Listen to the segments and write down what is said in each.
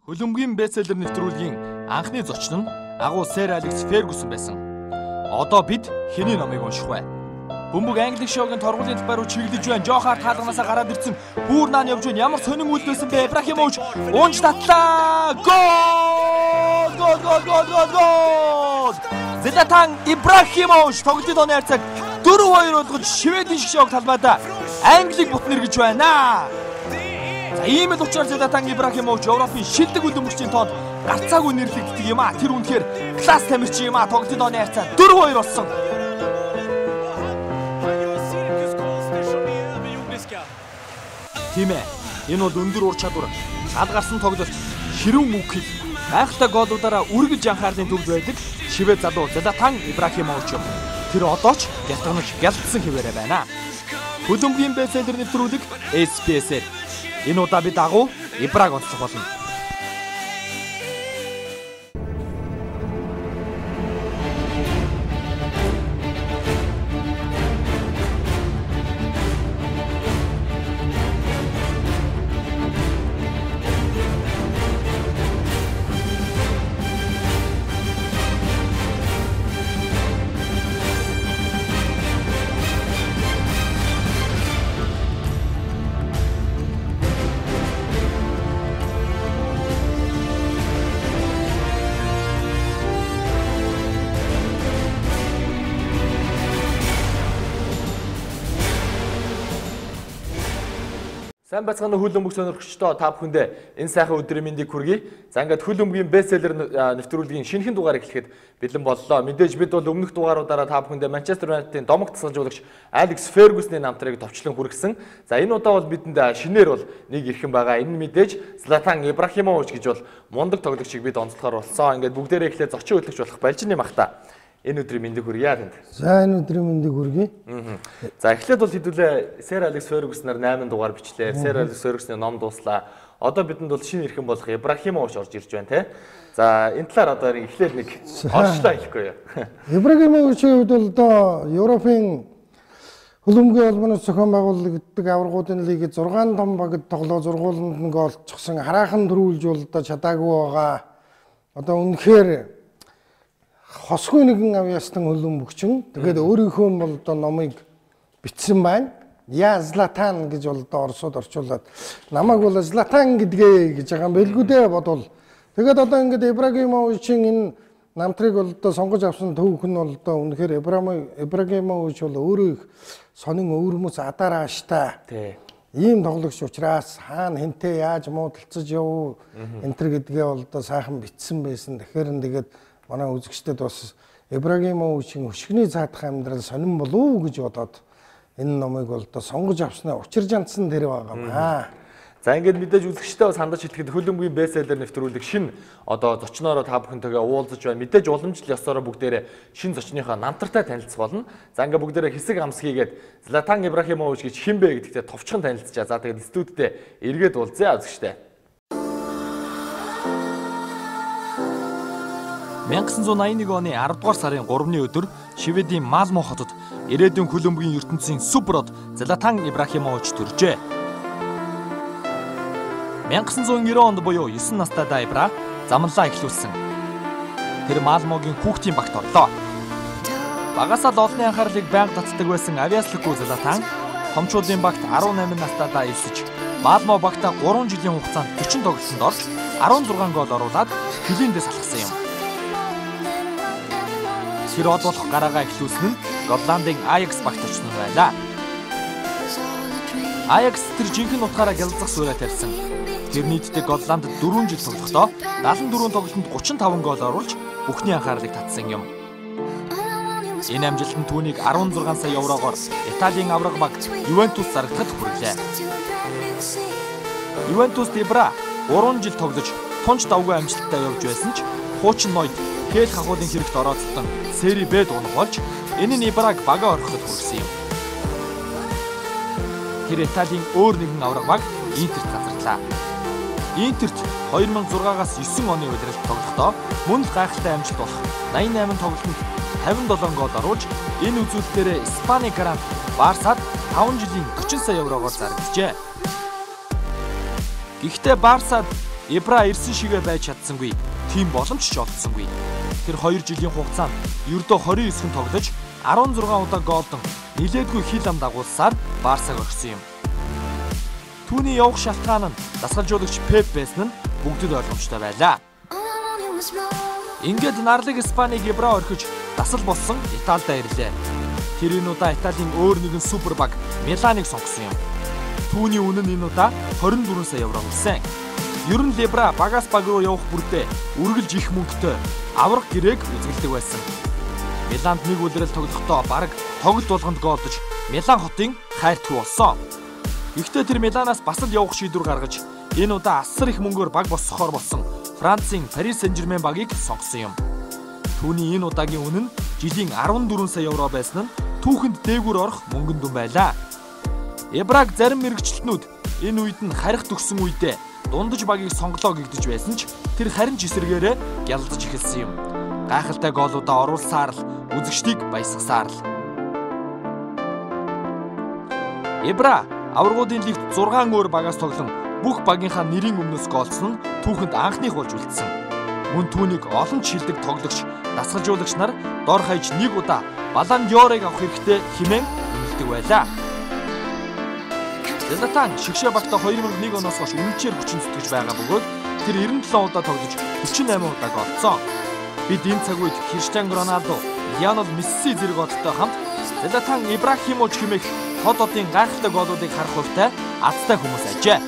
Хөлбөмбөгийн бестселлер нэвтрүүлгийн анхны зочин нь агуу Сэр Алекс Фергюсон байсан. Одоо бид хэний номыг унших вэ? Бөмбөг Англи шоугийн торгуулийн талбай руу чиглэж байна. Жохар таалганаасаа гараад ирсэн. Бүүр наан явж байна. Ямар сонин үйл байсан бэ? Ибрахимович унж татлаа. Гол! Гол гол гол гол гол! Златан Ибрахимович тоглолтын тооны харьцааг 4-2 болгож Шведийн шоуг талбайдаа Англиг бутна эргэж байна. За ийм л учраас Златан Ибрахимович Европын шилдэг хөлбөмбөгчийн тоонд гарцаагүй нэрлэгддэг юм а. Тэр үнэхээр класс тамирчин юм а. Тоглолтын тооны харьцаа 4-2 болсон. Тийм ээ. Энэ бол өндөр ур чадвар, гал гарсан тоглолт, ширүүн үг хэл, гайхалтай гоолуудаараа үргэлж анхаарлын төвд байдаг шивэд залуу Златан Ибрахимович юм. Тэр одоо ч гялтганаж гялтсан хэвээрээ байна. Хөлбөмбөгийн бестселлер нэвтрүүлэг SPS-ээр. Энэ удаа бид агуу Ибраг онцлох болно. Сайн байцгаана уу хөл өмг сонирхогчдоо, та бүхэндээ энэ сайхан өдрийн мэндийг хүргэе. За ингээд хөл өмгийн бестселлер нэвтрүүлгийн шинэхэн дугаар эхлэхэд бэлэн боллоо. Мэдээж бид бол өмнөх дугааруудаараа та бүхэндээ Манчестер Юнайтедийн домог тасгалжуулагч Алекс Фергюсны намтрыг товчлон хүргэсэн. За энэ удаа бол бидэнд шинээр бол нэг эрхэн байгаа. Энэ нь мэдээж Златан Ибрахимович гэж бол мундаг тоглогчийг бид онцлохоор болсон. Ингээд бүгдээрээ эхлээд зочин хөтлөгч болох Балжины махта. Энэ өдрийн мэндийг хүргье танд. За энэ өдрийн мэндийг хүргэе. За эхлээд бол хэдүүлээ Сэр Алекс Фергюснаар 8 дугаар бичлээ. Сэр Алекс Фергюсны ном дууслаа. Одоо бидэнд бол шинэ эрхэн болох Ибрахимович орж ирж байна те. За энэ талаар одоо эхлээд нэг орчлоо хэлэхгүй юу. Ибрахимовичийн хувьд бол одоо Европын хөлбөмбөгийн холбооноос зохион байгуулагддаг аваргуудын лигэд 6 том багад тоглоо зургууланд нь гоолчихсон. Хараахан төрүүлж бол одоо чадаагүй байгаа. Одоо үнэхээр хосгүй нэгэн авьяастан хөлбөмбөгчин. Тэгээд өөрийнхөө бол одоо номыг бичсэн байна. Я Златан гэж бол одоо Оросод орчуулад намайг бол Златан гэдгээ гэж байгаа юм байлгүй дээ бодвол. Тэгээд одоо ингээд Ибрагимовичийн энэ намтрыг бол одоо сонгож авсан төвх нь бол одоо үнэхээр Ибрагимович бол өөрөө их сонин өвөрмөц адараштай. Тий. Ийм тоглогч учраас хаана хэнтэй яаж муудалцаж яв энтер гэдгээ бол одоо сайхан бичсэн байсан. Тэгэхээр нь тэгээд манай үзэгчдэд бас Ибрагимовичийн өшгөний цаадах амьдрал сонин болов уу гэж бодоод энэ номыг бол одоо сонгож авснаа учир жандсан тэр байгаа маа. За ингээд мэдээж үзэгчтэй бас хандаж хэлэхэд хөлбөмбөгийн бестселлер нэвтрүүлэг шинэ одоо зочноороо та бүхэнтэйгээ уулзаж байна. Мэдээж уламжлал ёсоороо бүгдээрээ шинэ зочныхоо намтартай танилцах болно. За ингээд бүгдээрээ хэсэг амс хийгээд Златан Ибрахимович гэж хэн бэ гэдэгтээ товчхон танилцчаа. За тэгээд студидээ эргээд уулзъя үзэгчтэй. 1981 оны 10 дугаар сарын 3-ны өдөр Шведийн Малмо хотод ирээдүйн хөлбөмбөгийн ертөнцийн супер од Златан Ибрахимович төржээ. 1990 онд буюу 9 настай Ибра замналаа эхлүүлсэн. Тэр Малмогийн хүүхдийн багт орлоо. Багасаа л олонний анхаарлыг байнга татдаг байсан авьяаслаггүй Златан томчуудын багт 18 настайдаа элсэж Малмо багтаа 3 жилийн хугацаанд 40 тоглолтод орж 16 гол оруулаад хөлөөндөө салхсан юм. Тэр од болох гараагаа эхлүүлсэн нь Голландын Аякс багт очсон нь байлаа. Аякс тэр жинхэнэ утгаараа гялалзах сууриа тавьсан. Тэр нийтдээ Голландд 4 жил тоглохдоо 74 тоглолтод 35 гол оруулж бүхний анхаарлыг татсан юм. Энэ амжилт нь түүнийг 16 сая еврогоор Италийн аварга баг Ювентус зарагдахад хүргэлээ. Ювентуст Ибра 3 жил тоглож тунч давгүй амжилттай явж байсан ч хуучин ноёд Хэл хахуулын хэрэгт орооцолтон Сери Б дунах болж энэ нь Ибраг багаа орхиход хүргэсэн юм. Тэр Италийн өөр нэгэн аварга баг Интерт газарлаа. Интерт 2006-аас 9 оны улиралд тоглохдоо мөн л гайхалтай амжилт болох 88 тоглолтод 57 гол оруулж энэ үзүүлэлтээрээ Испани гранд Барсад 5 жилийн 40 сая еврогоор зарагджээ. Гэхдээ Барсад Ибра ирсэн шигээ байж чадсангүй. Тийм боломж ч олдсонгүй. Тэр 2 жилийн хугацаанд ердөө 29-хэн тоглож 16 удаа голдон нилээдгүй хил ам дагуулсаар Барсаг орхисон юм. Түүний явах шалтгаан нь дасгалжуулагч Пеп байсан нь бүгдэд ойлгомжтой байлаа. Ингээд нарлаг Испаниг Ибра орхиж дасал болсон Италид ирлээ. Тэр энэ удаа Италийн өөр нэгэн супер баг Миланыг сонгосон юм. Түүний үнэ нь энэ удаа 24 сая евро хүрсэн. Ер нь Ибра багаас баг руу явах бүрдээ үргэлж их мөнгөтэй авраг гэрээг үзгэлдэг байсан. Миланд нэг улирал тоглохдоо бараг тоглолт болгонд гоолдож Милан хотын хайртгүй болсон. Гэхдээ тэр Миланаас бас л явах шийдвэр гаргаж энэ удаа асар их мөнгөөр баг босгохоор болсон Францын Парис Сен-Жермен багийг сонгосон юм. Түүний энэ удаагийн үнэ нь жилийн 14 сая евро байсан нь түүхэнд дээгүүр орох мөнгөн дүн байлаа. Ибраг зарим мэрэгчлэтнүүд энэ үед нь харих төгсөн үедээ дундаж багийг сонголоо гэгдэж байсан ч тэр харин ч эсэргээрээ гялалзаж эхэлсэн юм. Гайхалтай гоолуудаа оруулсаар л үзэгчдийг баясгасаар л. Ибра аваргуудын лигт 6 өөр багаас тоглон бүх багийнхаа нэрийн өмнөөс гоолсон нь түүхэнд анхных болж үлдсэн. Мөн түүнийг олон шилдэг тоглогч, дасгалжуулагч нар дор хаяж нэг удаа Баллон д'Орыг авах хэрэгтэй хэмээн үнэлдэг байлаа. Златан шигшээ багтаа 2001 оноос хойш үнэнчээр хүчин зүтгэж байгаа бөгөөд тэр 97 удаа тоглож 48 удаа голцсон. Бид энэ цаг үед Криштиано Роналдо, Лионел Месси зэрэг одтой хамт Златан Ибрахимович хэмээх тод одын гайхалтай голуудыг харах хувьтай азтай хүмүүс ажээ.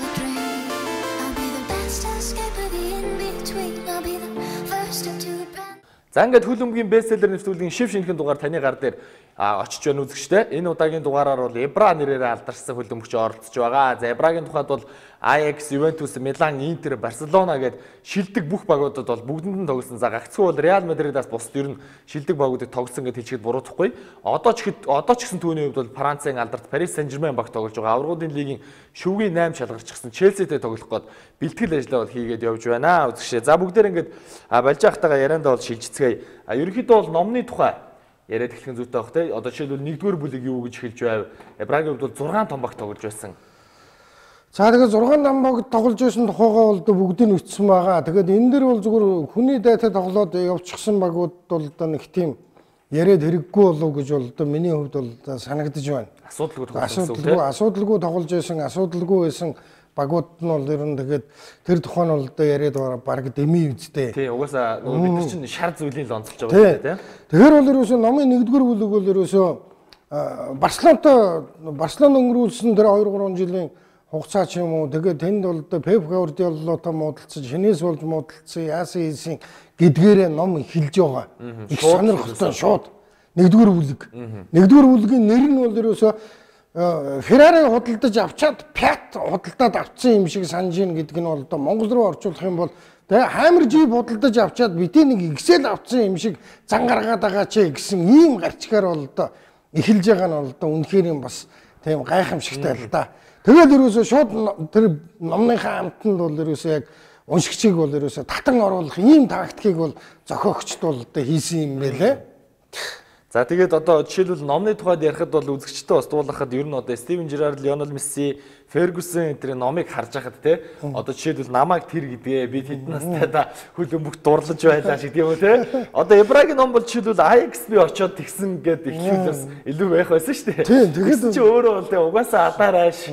За ингээд хөл өмгийн бестселлер нэвтрүүлгийн шив шинэхэн дугаар таны гар дээр очиж байна үзэгчтэй. Энэ удаагийн дугаараар бол Ибра нэрээр алдарсан хөл өмгч оролцож байгаа. За Ибрагийн тухайд бол Ajax, Juventus, Milan, Inter, Barcelona гээд шилдэг бүх багуудад бол бүгдэнд нь тоглосон. За гагцхүү бол Real Madrid-аас бусд ер нь шилдэг багуудыг тоглосон гэж хэлчихэд буруутахгүй. Одоо ч гэсэн түүний хувьд бол Францын алдарт Paris Saint-Germain баг тоглож байгаа. Аваргуудын лигийн шүвгийн 8 шалгарчихсан Челситэй тоглох гээд бэлтгэл ажлаа бол хийгээд явж байна үзэгчээ. За бүгдээр ингээд балжаахтайгаа яриандаа бол шилжицгээе. Ерөнхийдөө бол номны тухай яриад эхлэх нь зүйтэй байх те. Одоо жишээлбэл нэгдүгээр бүлэг юу гэж хэлж байв? Ибрагийн хувьд бол 6 том баг тоглож байсан. За тэгээд 6 том баг тоглож байсан тухайгаа бол бүгдийг нь бичсэн байгаа. Тэгээд энэ дэр бол зүгээр хүний дайтай тоглоод явчихсан багууд бол одоо нэг тийм яриад хэрэггүй болов гэж бол одоо миний хувьд бол санагдаж байна. Асуудалгүй тоглож байсан. Асуудалгүй тоглож байсан, асуудалгүй байсан багууд нь бол ер нь тэгээд тэр тухай нь бол одоо яриад баг дэмий үсттэй. Тий, угаасаа нөгөө бид нар чинь шар зүйлийн л онцолж байгаа юм тий. Тэгэхээр бол ерөөсөө номын нэгдүгээр бүлэг бол ерөөсөө Барселона өнгөрүүлсэн тэр 2-3 жилийн хугацаа ч юм уу тэгээд тэнд бол одоо Пеп Гвардиолатой муудалцаж, хинээс болж муудалцсан, яасан хийсэн гэдгээрээ ном эхэлж байгаа. Их сонирхолтой шууд нэгдүгээр бүлэг. Нэгдүгээр бүлгийн нэр нь бол ерөөсөө Феррари худалдаж авчаад Fiat худалдаад авсан юм шиг санаж ийн гэдэг нь бол одоо Монгол руу орчуулах юм бол тэгээ Хаммер Jeep худалдаж авчаад битээ нэг Excel авсан юм шиг зан гаргаад байгаа чи гэсэн ийм гарчгаар бол одоо эхэлж байгаа нь бол одоо үнэхээр юм бас тийм гайхамшигтай л да. Тэгээд ерөөсөө шууд тэр номныхаа амтанд бол ерөөсөө яг уншигчийг бол ерөөсөө татан оруулах ийм тактикийг бол зохиогчд бол одоо хийсэн юм байлээ. За тэгээд одоо жишээлбэл номны тухайд ярихад бол үзэгчтэй бас дуулгахад ер нь одоо Стивен Жерард, Лионел Месси, Фергюсон энэ тэрийн номыг харж байхад те одоо жишээлбэл намайг тэр гэдгээ би тэд настай да хөл өмгт дурлаж байлаа шиг тийм үү те. Одоо Ибрагийн ном бол жишээлбэл Ajax би очиод тэгсэн гэд эхлүүл бас илүү байх байсан шүү дээ. Тийм тэгээд чи өөрөө бол те угаасаа адаар ааш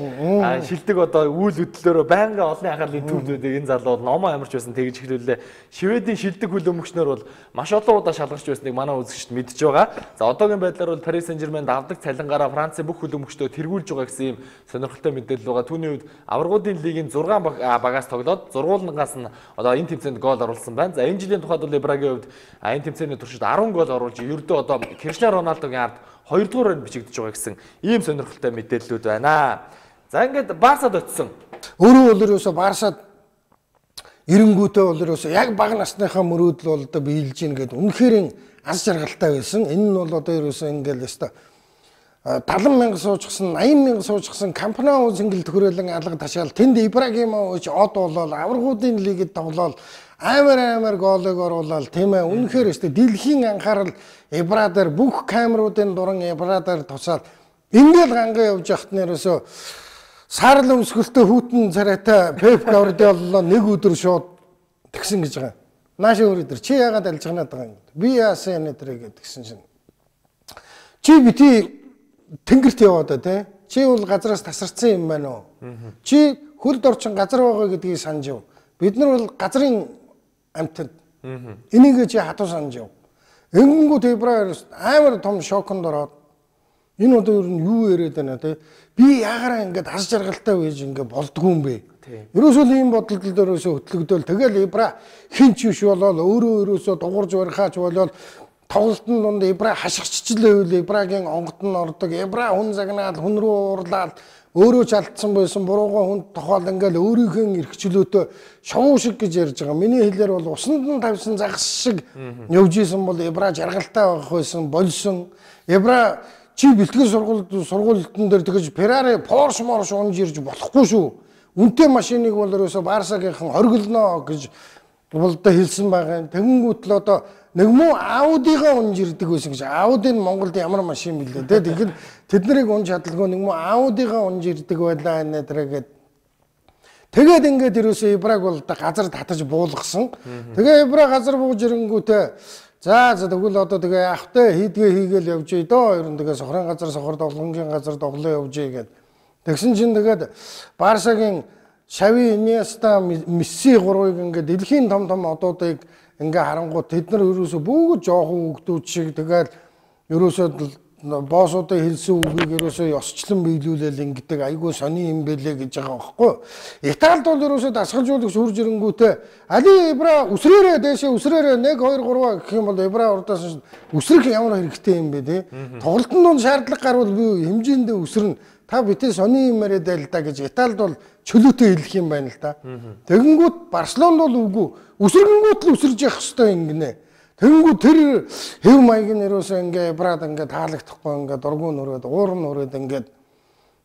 шилдэг одоо үйл хөдлөлөөрөө байнгын олонний анхаарлын төвд байдаг энэ залуу бол номоо ямарч байсан тэгж эхлүүлээ. Шведийн шилдэг хөл өмгчнөр бол маш олон удаа шалгарч байсныг манай үзэгчд мэдж байгаа. За одоогийн байдлаар бол Paris Saint-Germain давдаг цалингаараа Францын бүх хөл өмгчдөө тэргүүлж байгаа гэсэн ийм сонирхолтой мэдээлэл байгаа. Түүний хувьд аваргуудын лигийн 6 багаас тоглоод 6-аас нь одоо энэ тэмцээнд гол оруулсан байна. За энэ жилийн тухайд бол Ибрагийн хувьд энэ тэмцээний туршид 10 гол оруулж ердөө одоо Криштиано Роналдогийн ард 2 дугаар байранд бичигдэж байгаа гэсэн ийм сонирхолтой мэдээллүүд байна. За ингээд Барсад очсон. Өөрөө бол ерөөсөө Барсад эренгүүтээ бол ерөөсөө яг бага насныхаа мөрөөдөл бол одоо биелж гин гэд үнэхээр аз жаргалтай байсан. Энэ нь бол одоо ерөөсөө ингээл өстой 70 мянга суучсан, 80 мянга суучсан Кампнау зингэл төхөөрөлөн алга ташаал тэнд Ибрагимович од болол аваргуудын лигэд тоглоол амар голыг оруулаад тийм ээ үнэхээр өстой дэлхийн анхаарал Ибра дээр бүх камеруудын дуран Ибра дээр тусаад ингээл ганга явж явахт нь ерөөсөө Саарл өмсгөлтэй хүүтэн царайтай Пеп Гвардиола нэг өдөр шууд тэгсэн гэж байгаа. Наашаа өөр өдөр чи яагаад алжигнаад байгаа юм? Би яасан энэ тэрэ гэдгсэн чинь. Чи бити тэнгэрт яваад та тий? Чи бол газараас тасарсан юм байна уу? Чи хөлд орчин газар байгаа гэдгийг санаж яв. Бид нар бол газрын амьтад. Энийг чи хатуу санаж яв. Ингэнгүүт Ибра амар том шоконд ороод энэ одоо ер нь юу яриад байна те? Би яагаараа ингээд хас жаргалтай байж ингээд болдгоо юм бэ? Ерөөсөө л ийм бодолд ерөөсөө хөтлөгдөөл тэгэл Ибра хин ч биш болоод өөрөө ерөөсөө дугуурж барихаач болоод тоглолтын дунд Ибра хашгиччлээ үйл Ибрагийн онгот нь ордог. Ибра хүн загнаал хүн рүү уурлаад өөрөө ч алдсан байсан буруугаа хүнд тохиол ингээл өөрийнхөө эрхчлөөтэй шувуу шиг гэж ярьж байгаа. Миний хэлээр бол усанд нь тавьсан загас шиг явж исэн бол Ибра жаргалтай байх байсан болсон. Ибра чи бэлтгэл сургуультан дээр тэгэж Ferrari, Porsche морш унж ирж болохгүй шүү. Үнэтэй машиныг бол ерөөсөө Барсагийнхан хоригдолно гэж бол одоо хэлсэн байгаа юм. Тэгэнгүүт л одоо нэг муу Audi-га унж ирдэг байсан гэж. Audi нь Монголд ямар машин бэлээ те. Тэгэхээр тэд нарыг унж чадалгүй нэг муу Audi-га унж ирдэг байлаа энэ тэргээд. Тэгээд ингээд ерөөсөө Ибраг бол одоо газар татаж буулгасан. Тэгээ Ибра газар бууж ирэнгүүтээ за тэгвэл одоо тэгээ яах вэ? Хийдгээ хийгээл явж ий дөө. Ер нь тэгээ сохрын газар сохор довлонгийн газар довлоо явж ий гэд. Тэгсэн чинь тэгээд Барсагийн Шави, Иньеста, Месси гурвыг ингээд дэлхийн том том одуудыг ингээ харангуут тэд нар ерөөсөө бүгд жоохон хүүхдүүд шиг тэгэл ерөөсөө боссуудын хэлсэн үгийг ерөөсөө ёсчлон биелүүлээл ингэдэг айгүй сони юм бэлээ гэж байгаа байхгүй. Италид бол ерөөсөө дасгалжуулагч хурж ирэнгүүтээ али Ибра үсрээрээ дээшээ үсрээрээ 1 2 3 гэх юм бол Ибра урдаас үсрэх ямар хэрэгтэй юм бэ те. Тоглолтын дунд шаардлага гарвал би хэмжээндээ үсрэн та битээ сони юм яриад байл та гэж Италид бол чөлөөтэй хэлэх юм байна л да. Тэгэнгүүт Барселонд бол үгүй үсрэнгүүт л үсэрж явах хэвээр ингэнэ. Тэгэнгүүт тэр хэв маяг нь ерөөсөө ингээ Ибрад ингээ таалагдахгүй ингээ дургуун нүрээд уурн нүрээд ингээд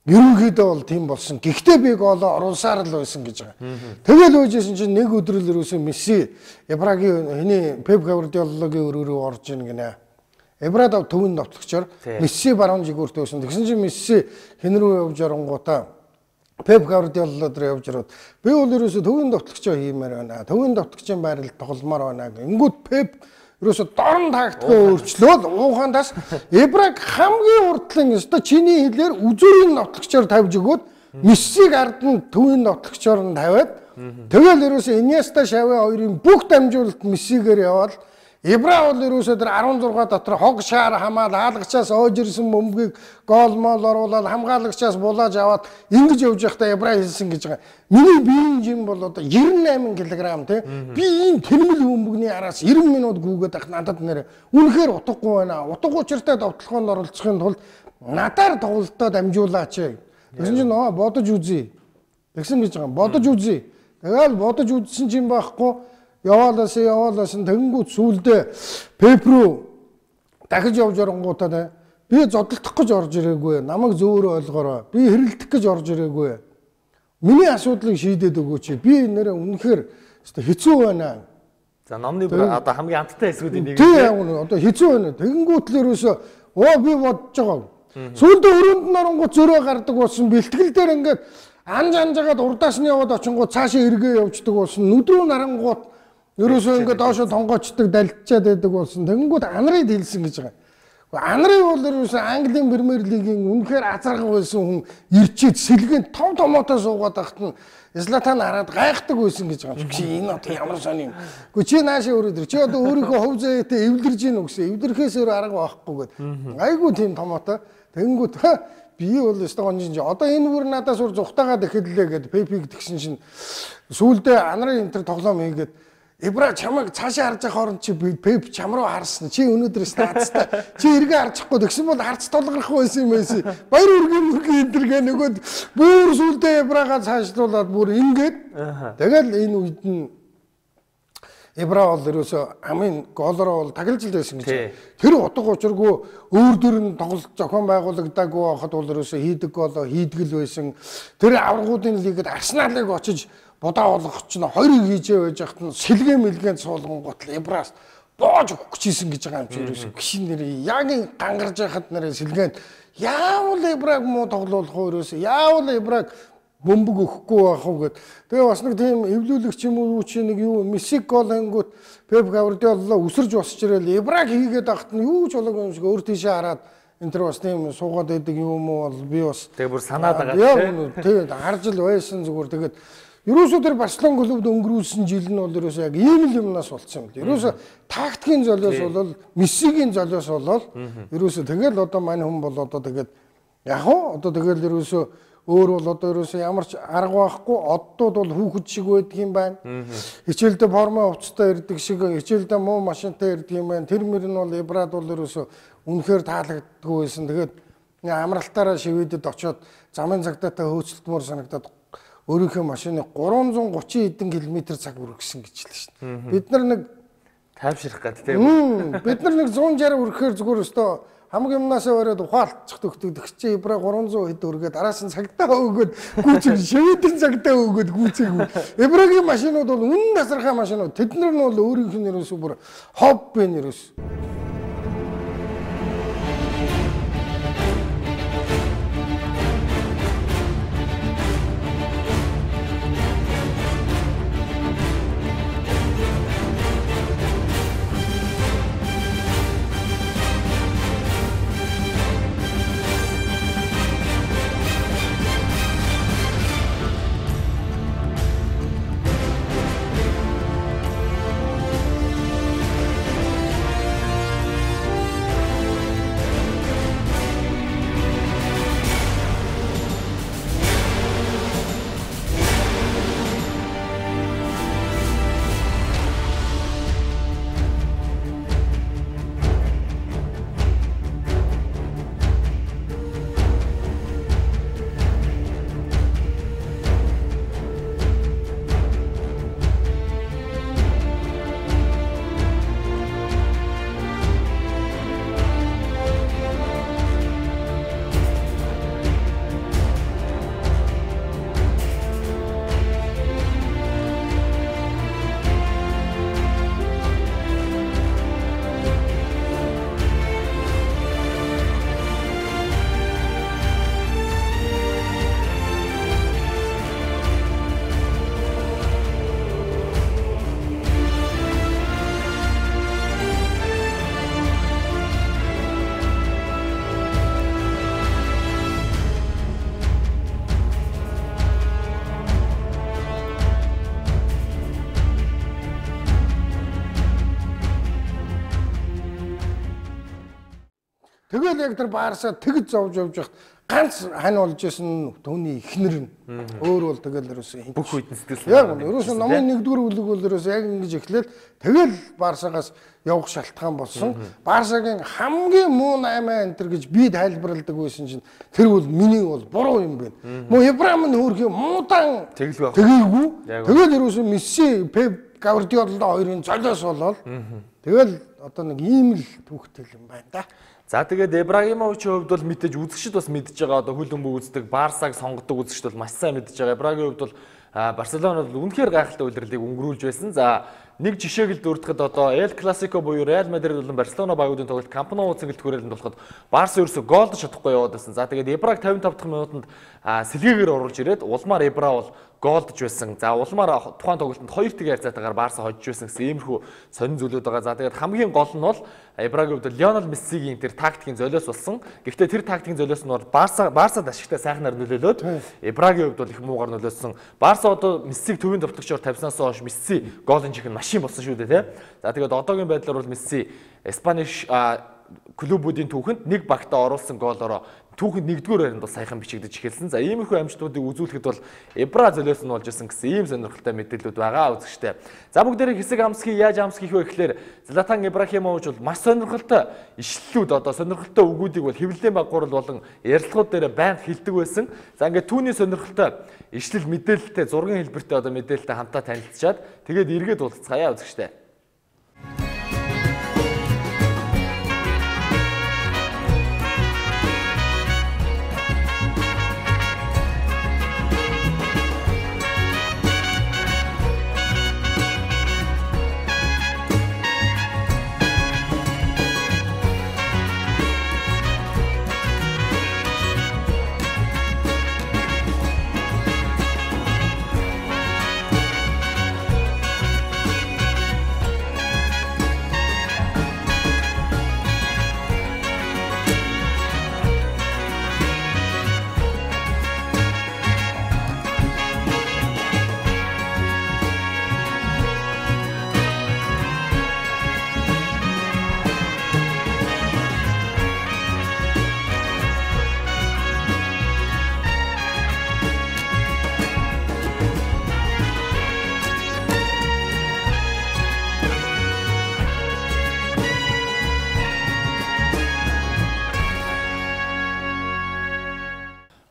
ерөнхийдөө бол тийм болсон. Гэхдээ би гоолоо оруулсаар л байсан гэж байгаа. Тэгэл үйжсэн чинь нэг өдөр л ерөөсөө Месси Ибрагийн хэний Пеп Гвардиолагийн өрөө рүү орж ийн гинэ. Ибрад төвийн довтлогчоор Месси баруун жигүүрт байсан. Тэгсэн чинь Месси хэн рүү явж оронгуудаа Пеп Гвардиола дээр явж ороод би бол ерөөсөө төвийн довтлогчоо хиймээр байна. Төвийн довтлогчийн байрал тогломоор байна. Ингүүд Пеп ерөөсөө дорн тактикаа өөрчлөөд уухандаас Ибраг хамгийн урдлын өстой чиний хэлээр үзүүрийн довтлогчоор тавьж өгөөд Мессиг ард нь төвийн довтлогчоор нь тавиад тэгэл ерөөсөө Иньеста, Шави хоёрын бүх дамжуулалт Мессигээр яваад Ибра бол ерөөсөө тэр 16 дотор хог шаар хамаал хаалгачаас ойж ирсэн бөмбөгийг гол мол оруулаад хамгаалагчаас булааж аваад ингэж явж байхдаа Ибра хэлсэн гэж байгаа. Миний биеийн жим бол одоо 98 кг тий. Би ийм тэрмэл бөмбөгний араас 90 минут гүгээд ах надад нэр үнэхээр утгагүй байна. Утга учиртай довтлогоонд оролцохын тулд надаар тоглолтоо дамжуулаач. Тэгсэн чинь нөө бодож үзье. Тэгсэн гэж байгаа. Бодож үзье. Тэгэл бодож үзсэн чинь байхгүй. Яваалаасан тэгэнгүүт сүүлдээ Пеп рүү дахиж явж оронгуудаа би зодолдох гэж орж ирээгүй. Намайг зөөрөө ойлгоорой. Би хэрэлдэх гэж орж ирээгүй. Миний асуудлыг шийдээд өгөөч. Би нэрээ үнэхээр хэцүү байна. За номны одоо хамгийн амттай хэсгүүдийн нэг. Тийм одоо хэцүү байна. Тэгэнгүүт л ерөөсөө оо би бодож байгаа. Сүүлдээ өрөөнд нь оронгууд зөрөө гардаг болсон. Бэлтгэл дээр ингээд анж анжгаад урдаас нь яваад очингууд цаашаа эргээ явждаг болсон. Нүд рүү нарангууд ерөөсөө ингээд доошо тонгоочдөг далдчаад байдаг болсон. Тэгэнгүүт Анрид хэлсэн гэж байгаа. Анри бол ерөөсөө Английн Премьер лигийн үнэхээр азарга байсан хүн ирчээд сэлгээн том томоотой суугаад байхад нь Златан хараад гайхдаг байсан гэж байгаа юм. Чи энэ одоо ямар сони юм. Гэхдээ чи наашаа өрөөд ир. Чи одоо өөрийнхөө хувь зээтэй эвлэрж гин үгсэн. Эвлэрхээс өөр арга байхгүй гэд. Айгүй тийм томоотой. Тэгэнгүүт би бол өстө гонжин чи одоо энэ бүр надаас өөр зүхтаагаад эхэллээ гэд Пепиг тэгсэн чинь сүүлдээ Анри энэ төр тоглоом хийгээд Ибра чамайг цаашаа харж байгаа хооронд чи Пеп чам руу харсан. Чи өнөөдөр статстай. Чи эргээ харчихгүй тэгсэн бол харц тулгарх байсан юм байсан. Баяр үргийн мөргийн энэ төр гэ нөгөөд бүр сүлдээ Ибрагаа цаашлуулад бүр ингээд. Тэгэл энэ үед нь Ибра бол ерөөсөө хамгийн голороо бол тагилж л байсан гэж. Тэр утга учиргүй өөр дөр нь тоглолт зохион байгуулагдаагүй байхад бол ерөөсөө хийдэг голоо хийдэг л байсан. Тэр аваргуудын лигэд Арсеналыг очиж будаа болгох чинь хоёрыг хийжээ байж хат нь сэлгээ мэлгээнд суулган гутал Ибраас боож өгөх гэжсэн гэж байгаа юм чи ерөөсөө гişин нэр яг гангарж байхад нэр сэлгээнд яавал Ибраг муу тоглуулах уу ерөөсөө яавал Ибраг бөмбөг өгөхгүй байх уу гэд. Тэгээ бас нэг тийм эвлүүлэгч юм уу чи нэг юу Месси гол ангууд Пеп Гвардиола өсөрж босч ирэл Ибраг хийгээд ахт нь юу ч болоогүй юм шиг өөр тийшээ хараад энэ төр бас тийм суугаад байдаг юм уу бол би бас тэгээ бүр санаад байгаа тийм. Тэгээ харж л байсан зүгээр. Тэгээд ерөөсөө тэр Барселон клубд өнгөрүүлсэн жил нь бол ерөөсөө яг ийм л юмнаас болцсон юм л. Ерөөсөө тактикийн золиос болол Мессигийн золиос болол ерөөсөө тэгэл одоо мань хүн бол одоо тэгээд яг уу одоо тэгэл ерөөсөө өөр бол одоо ерөөсөө ямар ч арга байхгүй, оддууд бол хүүхэд шиг байдаг юм байна. Хичээлдээ форма хувцастай ирдэг шиг, хичээлдээ муу машинтай ирдэг юм байна. Тэр мөр нь бол Ибрад бол ерөөсөө үнэхээр таалагддаггүй байсан. Тэгээд амралтаараа Шведэд очиод замын цагдаатай хөөцөлтмөр санагдаад өөрийнхөө машиныг 330 хэдэн километр цаг үргэсэн гэж хэлсэн шүү дээ. Бид нар нэг тайвширх гээд тийм. Бид нар нэг 160 үргэхээр зүгээр өстөө хамаг юмнасаа бариад ухаалтчих төгтөг чи Ибра 300 хэд өргөө дараас нь цагтаа өгөөд гүйцэг Шведийн цагтаа өгөөд гүйцээг. Ибрагийн машинууд бол үнэн тасархай машинууд. Тэд нар нь бол өөрийнх нь ерөөсөө бүр хобби нь ерөөс. Тэгэл яг тэр Барса тэгж зовж явж байхад ганц хань болж исэн түүний эхнэр нь өөр бол тэгэл ерөөсөө бүх үед нь сэтгэл яг ерөөсөө номын нэгдүгээр бүлэг бол ерөөсөө яг ингэж эхлээл тэгэл Барсагаас явах шалтгаан болсон. Барсагийн хамгийн муу 8 энтер гэж би тайлбарладаг байсан чинь тэр бол миний бол буруу юм байна. Муу Ибрам нь хөөрхий муудан тэгээгүй. Тэгэл ерөөсөө Месси, Пеп, Гвардиола хоёрын золиос болол тэгэл одоо нэг ийм л түүхтэй юм байна да. За тэгээд Ибрагимовичийн хувьд бол мэдээж үзэгчд бас мэдж байгаа, одоо хөл бөмбөг үздэг, Барсаг сонгодог үзэгчд бол маш сайн мэдж байгаа. Ибрагийн хувьд бол Барселона бол үнэхээр гайхалтай улирлыг өнгөрүүлж байсан. За нэг жишээг л дурдахад одоо Эл Классико буюу Реал Мадрид болон Барселона багуудын тоглолт Камп Ноу цэнгэлт хүрээлэнд болоход Барса ерөөсөө гоолдож чадахгүй яваад байсан. За тэгээд Ибраг 55 дахь минутанд сэлгээгээр оруулж ирээд улмаар Ибра бол гоолдож байсан. За улмаар тухайн тоглолтод 2-1 харьцаатайгаар Барса хожиж байсан гэсэн иймэрхүү сонин зүйлүүд байгаа. За тэгээд хамгийн гол нь бол Ибрагийн хувьд Лионел Мессигийн тэр тактикийн золиос болсон. Гэхдээ тэр тактикийн золиос нь бол Барсад ашигтай сайхнаар нөлөөлөөд Ибрагийн хувьд бол их муугар нөлөөлсөн. Барса одоо Мессиг төвийн довтлогчоор тавьсанаас хойш Месси гоолын чих нь машин болсон шүү дээ, тэ. За тэгээд одоогийн байдлаар бол Месси Испани клубүүдийн түүхэнд нэг багтаа оруулсан гоолороо түүхэнд нэгдүгээр байранд бол саяхан бичигдэж эхэлсэн. За иймэрхүү амжилтуудыг үзүүлэхэд бол Ибра золиос нь болж исэн гэсэн ийм сонирхолтой мэдээлэлүүд байгаа үзэгчтэй. За бүгдээрээ хэсэг амсхий яаж амсхийх вэ гэхлээр Златан Ибрахимович бол маш сонирхолтой ишлэлүүд одоо сонирхолтой үгүүдийг бол хэвлэлийн баггуурал болон ярилцлагууд дээр байнга хэлдэг байсан. За ингээд түүний сонирхолтой ишлэл мэдээлэлтэй зургийн хэлбэртэй одоо мэдээлэлтэй хамтаа танилцчаад тэгээд эргээд уулзцгаая үзэгчтэй.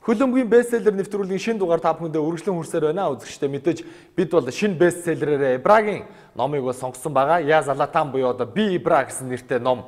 Хөлбөмбөгийн бестселлер нэвтрүүлгийн шинэ дугаар та бүхэндээ үргэлжлэн хүрсээр байна. Үзэгчдээ мэдээж бид бол шинэ бестселлерээр Ибрагийн номыг бол сонгосон байгаа. Я Златан буюу одоо Би Ибра гэсэн нэртэй ном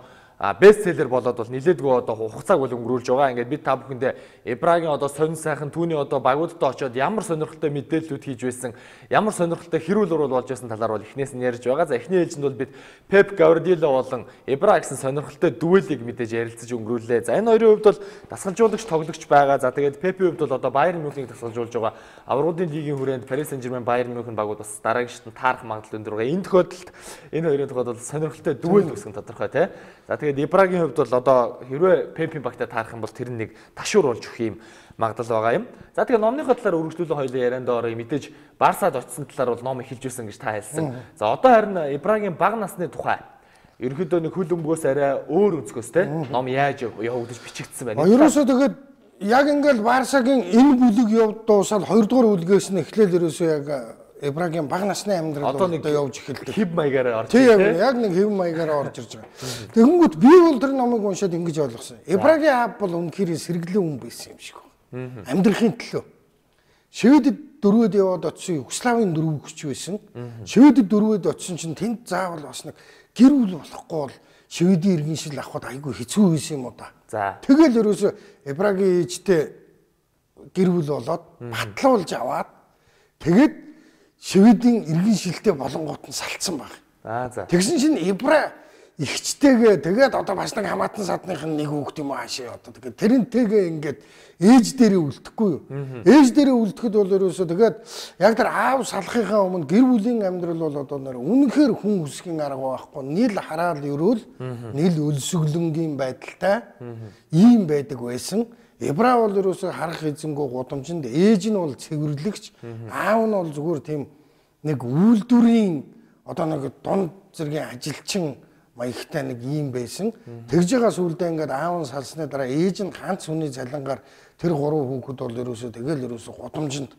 бестселлер болоод бол нилээдгүй одоо хугацааг бол өнгөрүүлж байгаа. Ингээд бид та бүхэндээ Ибрагийн одоо сонин сайхан түүний одоо багуудтай очиод ямар сонирхолтой мэдээллүүд хийж байсан, ямар сонирхолтой хэрүүл уруул болж байсан талаар бол эхнээс нь ярьж байгаа. За эхний ээлжинд бол бид Пеп Гвардиола болон Ибра гэсэн сонирхолтой дуэлийг мэдээж ярилцаж өнгөрүүллээ. За энэ хоёрын хувьд бол дасгалжуулагч тоглогч байгаа. За тэгээд Пепийн хувьд бол одоо Байерн Мюнхнийг дасгалжуулж байгаа. Авралын лигийн хүрээнд Парис Сен-Жермен, Байерн Мюнхен багууд бас дараагийн шатанд таарах магадлал өндөр байгаа. Энэ тохиолдолд энэ хоёрын тухайд бол сонирхолтой дуэл үүсгэн тодорхой тий. За тэгээд Ибрагийн хувьд бол одоо хэрвээ Пепийн багтаа таарах юм бол тэр нэг ташуур болж өгөх юм магадлал байгаа юм. За тэгээд номныхоо талаар үргэлжлүүлэн хоёлын ярианд орё. Мэдээж Барсад очисон талаар бол ном эхэлж байсан гэж та хэлсэн. За одоо харин Ибрагийн бага насны тухай ерөнхийдөө нэг хөл өмгөөс арай өөр өнцгөөс те ном яаж явагдаж бичигдсэн байна. Ерөөсөө тэгээд яг ингээл Барсагийн энэ бүлэг явд дуусаад хоёрдугаар бүлгээс нь эхлээл ерөөсөө яг Ибрагийн бага насны амьдрал одоо явж эхэлдэг. Хэв маягаар орж ирж байна. Яг нэг хэв маягаар орж ирж байгаа. Тэгэнгүүт би бол тэр номыг уншаад ингэж ойлгосон. Ибрагийн аав бол үнэхээр сэргэлэн хүн байсан юм шиг байна. Амьдрахын төлөө. Шведэд дөрвөөд яваад очисон Югославийн дөрвөгч байсан. Шведэд дөрвөөд очисон чинь тэнд заавал бас нэг гэр бүл болохгүй бол Шведийн иргэн шил авахд айгүй хэцүү байсан юм уу да. За. Тэгэл ерөөсөө Ибрагийн ээжтэй гэр бүл болоод батлуулж аваад тэгээд Шведийн иргэн шилтэй болонгууд нь салцсан баг. Аа за. Тэгсэн чинь Ибра ихчтэйгээ тэгээд одоо бас нэг хамаатан садных нь нэг хүүхд юм аашаа одоо тэгээд тэрнтэйгээ ингээд ээж дээрээ үлдэхгүй юу. Ээж дээрээ үлдэхэд бол ерөөсөө тэгээд яг тэр аав салахынхаа өмнө гэр бүлийн амьдрал бол одоо нэр үнэхээр хүн хүсгийн арга байхгүй. Нийл хараал өрөөл, нийл өлсгөлөнгийн байдалтай ийм байдаг байсан. Ибра бол ерөөсөө харах эзэнгүү гудамжинд ээж нь бол цэвэрлэгч, аав нь бол зүгээр тийм нэг үйлдвэрийн одоо нэг дунд зэргийн ажилчин маягтай нэг ийм байсан. Тэгж байгаа сүулдэ ингээд аав нь салсны дараа ээж нь ганц хүний цалингаар тэр гурван хүүхэд бол ерөөсөө тэгэл ерөөсөө гудамжинд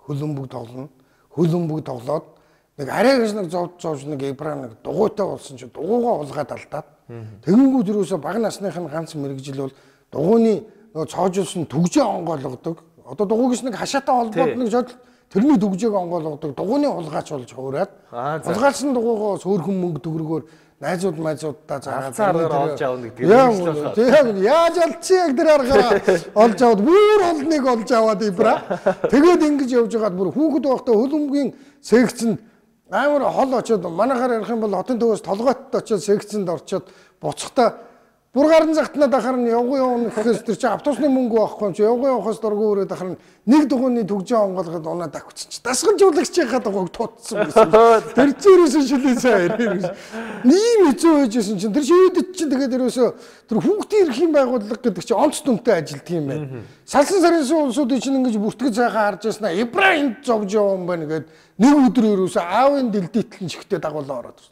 хөлбөмбөг тоглоно. Хөлбөмбөг тоглоод нэг арай гэж нэг зовж зовж нэг Ибра нэг дугуйтай болсон чинь дугуйгаа хулгаад алдаад тэгэнгүүт ерөөсөө бага насных нь ганц мэргэжил бол дугуйны нөгөө цоожуулсан түгжээ онгойлгодог. Одоо дугуйгс нэг хашаатай холбоод нэг жодол тэрний түгжээг онгойлгодог. Дугуйны хулгайч болж хуураад хулгайлсан дугуйгоо сөөрхөн мөнгө төгрөгөөр найзууд майзуудаа заагаад аргаар олж авна гэдэг юм. Тийм яаж алдсан яг тэр аргаараа олж аваад бүр олныг олж аваад Ибра. Тэгээд ингэж явж байгаад бүр хүүхэд байхдаа хөлбөмбөгийн секцэнд амар хол очиод манайхаар ярих юм бол хотын төвөөс толгойтод очиод секцэнд орчоод буцахдаа бүр гарan загтнаа дахаар нь явгүй явна гэхээс тэр чинь автобусны мөнгө байхгүй юм чи явгүй явахаас дургүй өрөөд дахаар нь нэг дугуйны түгжээ онгойлгоод унаа давхиц чи дасгалжуулагчийнхаа дугуйг тутсан гэсэн. Тэр чинь ерөөсөө шилээ сайн ирээ. Ийм хэцүү байжсэн чинь тэр шивэдэд чинь тэгээд ерөөсөө тэр хүүхдийн эрхийн байгууллага гэдэг чинь онц дүнтэй ажилтг юм байна. Салсан сарын улсуудын чинь ингэж бүртгэж сайхан харж байснаа Ибра энд зовж яваа юм байна гэд нэг өдөр ерөөсөө аавын дэлдээтэл нь шигтэй дагуулаа ороод.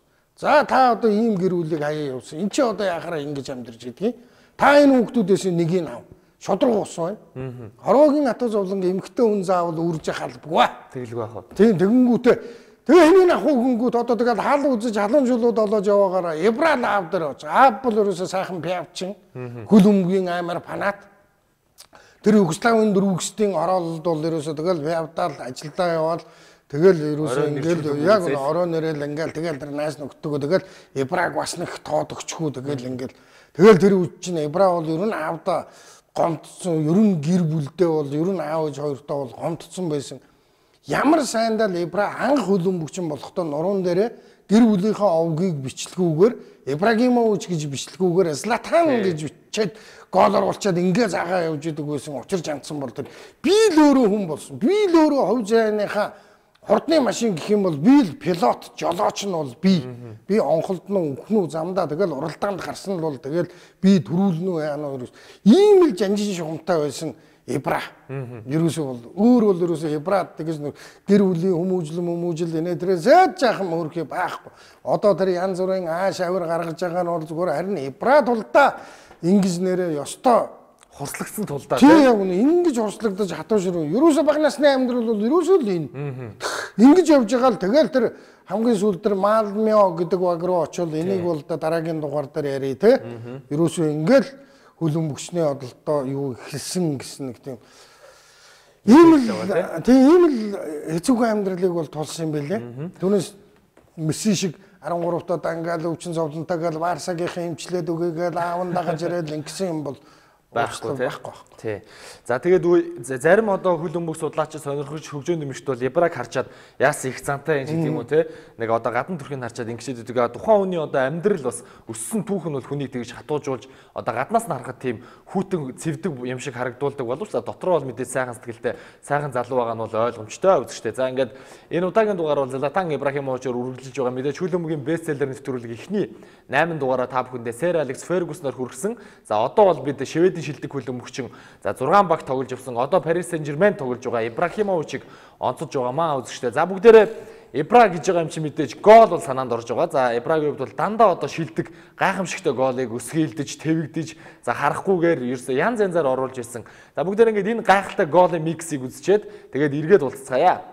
За та одоо ийм гэр бүлийг хаяа явсан. Энд чи одоо яхаараа ингэж амьдарч идэгий. Та энэ хүүхдүүдээс нэгийг ав. Шудраг ус байна. Хорвоогийн атуу зовлонг эмгтэн хүн заавал үрж халбгүй. Тэгэлгүй яах вэ? Тийм тэгэнгүүтээ тэгээ энийг авах хөнгүүт одоо тэгэл хаал үзэж халуун жулууд олоож яваагаараа Ибра аав дээр очив. Аав бол ерөөсөө сайхан пиавчин. Хөл өмгийн аймар фанат. Тэр Югославийн дөрвөгсдийн ороололд бол ерөөсөө тэгэл пиавдаал ажилдаа яваал. Тэгэл ерөөсөө ингээл яг орой нэрэл ингээл тэгэл тэр найз нөхдөгөө тэгэл Ибраг бас нэг тоодогчгүй тэгэл ингээл тэгэл тэр үе чинь Ибра бол ер нь аавда гомдсон, ер нь гэр бүлдээ бол ер нь аав ээж хоёртоо бол гомдсон байсан. Ямар сайндаа л Ибра анх хөлбөмбөгчин болохдоо нуруунд дээрээ гэр бүлийнхээ овгийг бичлгүүгээр Ибрагимович гэж бичлгүүгээр Златан гэж бичээд гол оруулчаад ингээ заагаа явж идэг байсан. Учир жандсан бол тэр би л өөрөө хүн болсон. Би л өөрөө хувь зайныхаа хурдны машин гэх юм бол би л пилот, жолооч нь бол би. Би онхолдно, өнгөнүү замдаа тэгэл уралдаанд гарсан л бол тэгэл би төрүүлнэ үү яана уу. Ийм л жанжин шугамтай байсан Ибра. Ерөөсөө бол өөр бол ерөөсөө Ибра тэгэж нэг гэр бүлийн хүмүүжил инээ тэрээс жаахан мөрхий байхгүй. Одоо тэр янз бүрийн ааш авир гаргаж байгаа нь бол зүгээр харин Ибра тулдаа ингэж нэрээ ёстой хурцлагдсан тулдаа тийм яг үнэ ингэж хурцлагдаж хатуу ширүү ерөөсөө бага насны амьдрал бол ерөөсөө л энэ ингэж явж байгаа л тэгэл тэр хамгийн сүүлд тэр Малмё гэдэг баг руу очивол энийг бол дараагийн дугаар дээр ярий те ерөөсөө ингээл хөлбөмбөгчний одолтоо юу эхэлсэн гэсэн нэг тийм Ийм л тийм ийм л хэцүүхэн амьдралыг бол тулсан юм билээ. Түүнээс Месси шиг 13 таа дангаал өвчин зовлонтойгоо Барсагийнхаа эмчлээд өгөөгээл аав нь дагаж ирээд ингэсэн юм бол байхгүй тий. За тэгээд зарим одоо хөл өмг судлаач сонирхож хөгжөөн дэмжигчд бол Ибраг харчаад яасан их зантай юм шиг тийм үү те. Нэг одоо гадна төрхийг харчаад ингэшээд өгдөг. Тухайн хүний одоо амьдрал бас өссөн түүх нь бол хүнийг тэгж хатуужуулж одоо гаднаас нь харахад тийм хүүтэн цэвдэг юм шиг харагдуулдаг боловч дотроо бол мэдээж сайхан сэтгэлтэй сайхан залуу байгаа нь бол ойлгомжтой үзэгчтэй. За ингээд энэ удаагийн дугаар бол Златан Ибрахимовичоор үргэлжилж байгаа мэдээж хөл өмгийн бестселлер нэвтрүүлэг эхний 8 дугаараа та бүхэндээ Сэр Алекс Фергюсноор хүргэсэн. За одоо бол бид Шведийн шилдэг хөлбөмбөгчин за 6 баг тоглож явсан. Одоо Парис Сен-Жермен тоглож байгаа Ибрахимовичийг онцож байгаа маа үзэгчтэй. За бүгдээрээ Ибра гэж байгаа юм чи мэдээж гол бол санаанд орж байгаа. За Ибрагийн хувьд бол дандаа одоо шилдэг гайхамшигтай голыг өсгийлдэж, твэгдэж, за харахгүйгээр ерөөсөө янз янзаар оруулж ирсэн. За бүгдээр ингээд энэ гайхалтай голын миксийг үзчихэд тэгээд эргээд уулзцаая.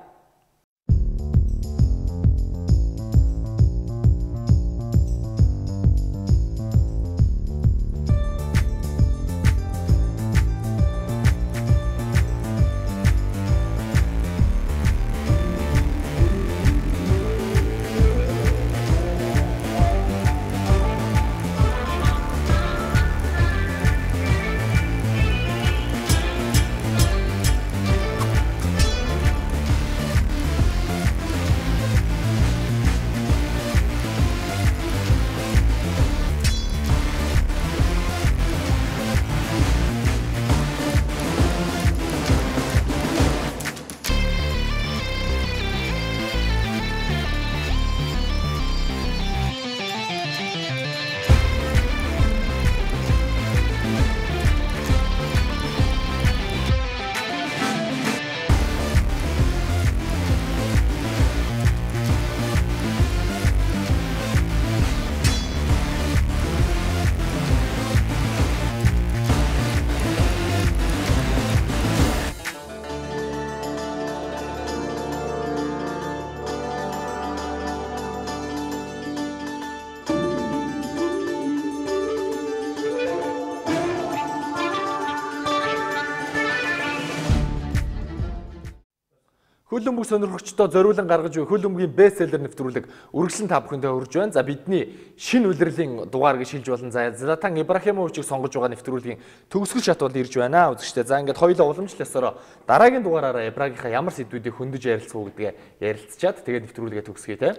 Хөл өмг сонирхогчдоо зориулан гаргаж буй хөл өмгийн бестселлер нэвтрүүлэг үргэлжлэн та бүхэндээ хүрж байна. За бидний шинэ улирлын дугаар гэж хэлж болно. За Златан Ибрахимовичийг сонгож байгаа нэвтрүүлгийн төгсгөл шат бол ирж байна. Үзэгчдээ. За ингээд хоёулаа уламжлал ёсороо дараагийн дугаараараа Ибрагийнхаа ямар сэдвүүдийг хөндөж ярилцах уу гэдгээ ярилцчаад тэгээд нэвтрүүлгээ төгсгөе те.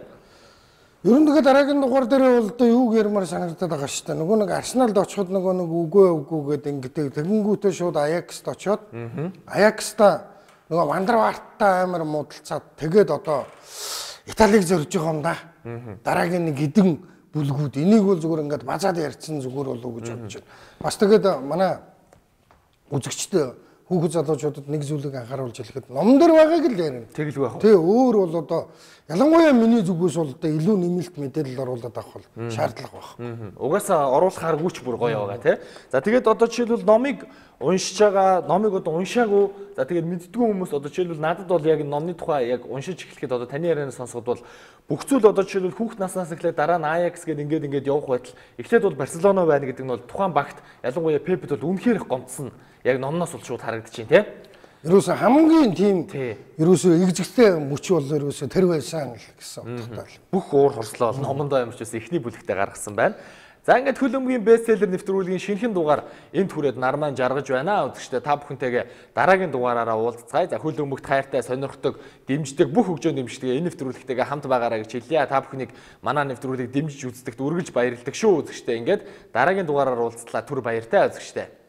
Ер нь тэгээд дараагийн дугаар дээр бол одоо юу гэрмээр санагдаад байгаа шүү дээ. Нөгөө нэг Арсеналд очиход нөгөө нэг үгүй гэдэг ингээд тэгэнгүүтээ шууд Аякст очиод Аякста нөгөө Вандерварттай амар муудалцаад тэгээд одоо Италиг зорж байгаа юм да. Дараагийн нэг эдэн бүлгүүд энийг бол зүгээр ингээд базаад ярьсан зүгээр болов уу гэж бодож байна. Бас тэгээд манай үзэгчд хүүхэд залуучуудад нэг зүйлийг анхааруулж хэлэхэд ном дээр байгааг л ярина. Тэгэлгүй байх. Тий, өөр бол одоо ялангуяа миний зүгээс бол одоо илүү нэмэлт мэдээлэл оруулаад авах бол шаардлага байх. Угаасаа оруулахааргүй ч бүр гоё байгаа тий. За тэгээд одоо жишээлбэл номыг уншиж байгаа, номыг одоо уншаагүй. За тэгээд мэддэггүй хүмүүс одоо жишээлбэл надад бол яг номны тухай яг уншиж эхлэхэд одоо таны ярианаас сонсоход бол бүх зүйл одоо жишээлбэл хүүхд наснаас эхлээд дараа нь Аякс гээд ингээд явах байтал эхлээд бол Барселона байна гэдэг нь бол тухайн багт ялангуяа Пепед бол үнэхээр их гомдсон. Яг номноос бол шууд харагдчихээн тий. Ерөөсөө хамгийн тийм ерөөсөө эгзэгтэй мөч бол ерөөсөө тэр байсан л гэсэн утгатай л. Бүх уур хорслоо бол номондоо ямарч байсан эхний бүлэгтээ гаргасан байна. За ингээд хөл өмгийн бестселлер нэвтрүүлгийн шинэхэн дугаар энд хүрээд нарман жаргаж байна. Үзэгчдээ та бүхэнтэйгээ дараагийн дугаараараа уулзцгаая. За хөл өмгт хайртай, сонирхдог, дэмждэг бүх хөгжөөн дэмждэг энэ нэвтрүүлэгтэйгээ хамт байгаарай гэж хэлье. Та бүхнийг манай нэвтрүүлгийг дэмжиж үздэгт үргэлж баярладаг шүү үзэгчдээ. Ингээд дараагийн дугаараар уулзлаа. Түр баяртай үзэгчдээ.